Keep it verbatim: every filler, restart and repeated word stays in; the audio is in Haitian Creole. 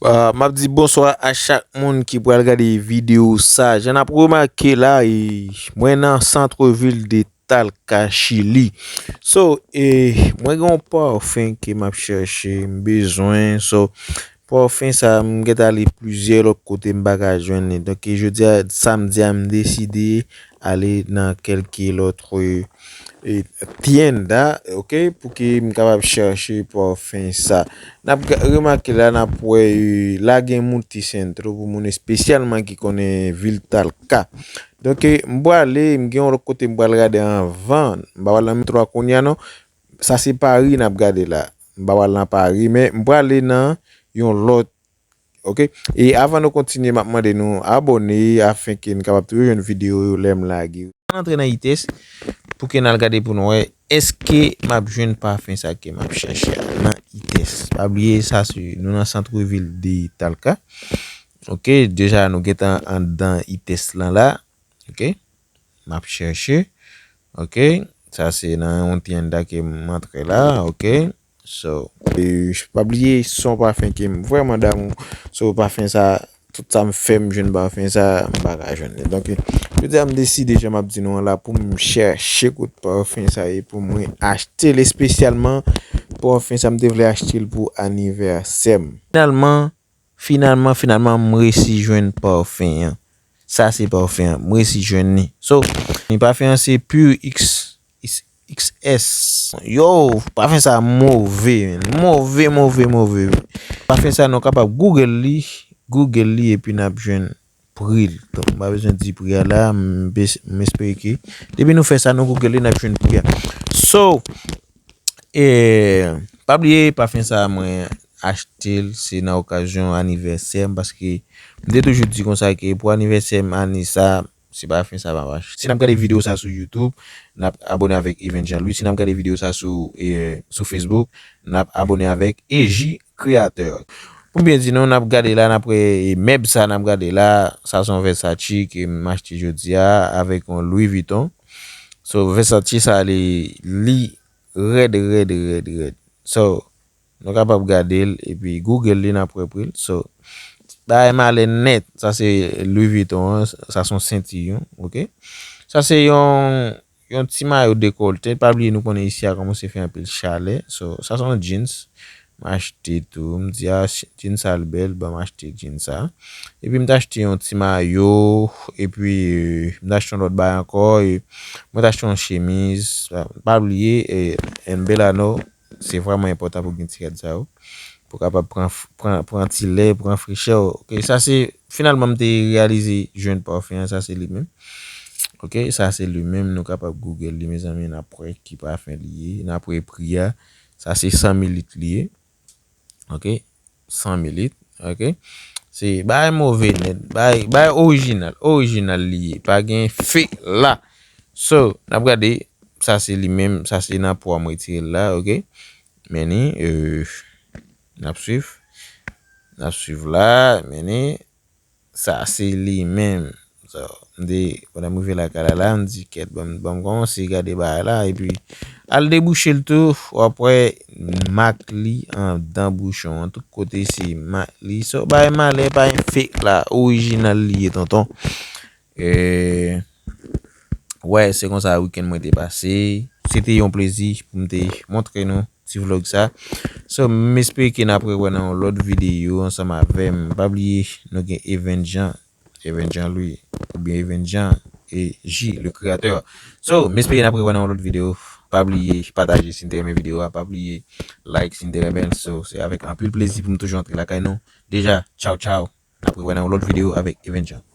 Ah, m ap di bonswa a chak moun ki pral gade videyo sa. Jan n ap remake la, e, mwen nan santrevil de Talca, Chili. So, e, mwen gen yon pafen ke m ap chèche, m bezwen. So, pafen sa, m gentan ale plizyè lòt kote, m pa ka jwenn li. Donk, e, jodi a, samdi a, m deside ale nan kèlke lòt, e, e, tienda, ok, pou ke m kapab chèche pafen sa. N ap ga-, remake la, n ap wè, e, la gen multicentro pou moun espesyalman ki konnen vil Talca. Donk, e, m prale, m gen yon lòt kote m pral gade anvan. M pa pral nan metro a kounye a, non. Sa se Paris n ap gade la. M pa pral nan Paris, men m prale nan yon lòt. Ok? E avan nou kontinye, m ap mande nou abòne afenke n kapab toujou jwenn videyo yo lè m lage. Ann antre nan Ites pou ke n al gade pou nou wè èske m ap jwenn pafen sa ke m ap chèche a nan Ites. Pa bliye sa se nou nan santrevil de Talca. Ok, deja nou gentan anndan Ites lan la. Ok? M ap chèche. Ok? Sa se nan yon tienda ke m antre la. Ok? So, e, pa bliye, se yon pafen ke m vrèman damou. So, pafen sa, tout sa m fè, m jwenn pafen sa, m pa ka jwenn li. Donk, jodi a, m deside, jan m ap di nou an la, pou m chèche kot pafen sa ye, pou mwen achte l espesyalman. Pafen sa, m te vle achte l pou anivèsè m. Finalman, finalman, finalman, m resi jwenn pafen an. Sa se pafen an. M resi jwenn li. So, pafen an se Pure X, X, X S. Yo, pafen sa move, man. Move, move, move. Pafen sa, nou kapab Google li, Google li, epi n ap jwenn pri l. Donk, m pa bezwen di pri a la, m, m espere ke depi nou fè sa, nou Google li, n ap jwenn pri a. So, e, pa bliye, pafen sa, mwen achte l, se nan okazyon anivèsè m, paske m te toujou di konsa ke pou anivèsè m ane sa, se pafen sa m ap achte. Si n ap gade videyo sa sou YouTube, n ap abòne avèk Even Jean Louis. Si n ap gade videyo sa sou, e, sou Facebook, n ap abòne avèk E J Creator. Pou m byen di nou, n ap gade la, n ap wè, e, mèb sa n ap gade la, sa se yon Versace ke m achte jodi a avèk yon Louis Vuitton. So, Versace sa li, li rèd, rèd, rèd, rèd. So, nou kapab gade l epi Google li, n ap wè pri l. So, bagay malè nèt, sa se Louis Vuitton an, sa se yon sentiyon, ok? Sa se yon, yon ti mayo dekòlte. Pa bliye, nou konnen isi a kòmanse fè anpil chalè. So, sa se yon jeans. M achte tou. M di, "A, ch-, jeans sa l bèl, ban m achte jeans sa." Epi m t achte yon ti mayo, epi, e, m t achte yon lòt bagay ankò, e mwen t achte yon chemiz. Pa, pa bliye, e, en verano, se vrèman enpòtan pou gen ti rad sa yo. Pou kapab pran, pran, pran ti lè, pran frechè. Ok, sa se, finalman, m te reyalize jwenn pafen an, sa se li menm. Ok, sa se li menm, nou kapab Google li, mezanmi, n ap wè ki pafen li ye, n ap wè pri a. Sa se san milit li ye. Ok, san milit. Ok, se bagay move nèt, bagay, bagay orijinal, orijinal li ye, pa gen fake la. So, n ap gade, sa se li menm, sa se nan po a mwen retire l la, ok. Men ni, e, n ap swiv, n ap swiv la, men ni, sa se li menm. So, m te, pandan m rive lakay la, la, m di, "Kèt, ban m, ban m kòmanse gade bagay la," epi al debouche l tou, w ap wè mak li andan bouchon an, tout kote se mak li. So, bagay malè pa gen fake la, orijinal li ye, tonton. E, wè, se konsa wikenn mwen te pase. Se te yon plezi pou m te montre nou ti vlog sa. So, m espere ke n ap rewè nan yon lòt videyo ansanm avè m. Pa bliye, nou gen Even Jean, Even Jean Louis, oubyen Even Jean E J, le créateur. So, m espere n ap rewè nan yon lòt videyo. Pa bliye pataje si n te renmen videyo a. Pa bliye like si n te renmen l. So, se avèk anpil plezi pou m toujou antre lakay nou. Deja, tchaw, tchaw. N ap rewè nan yon lòt videyo avèk Even Jean.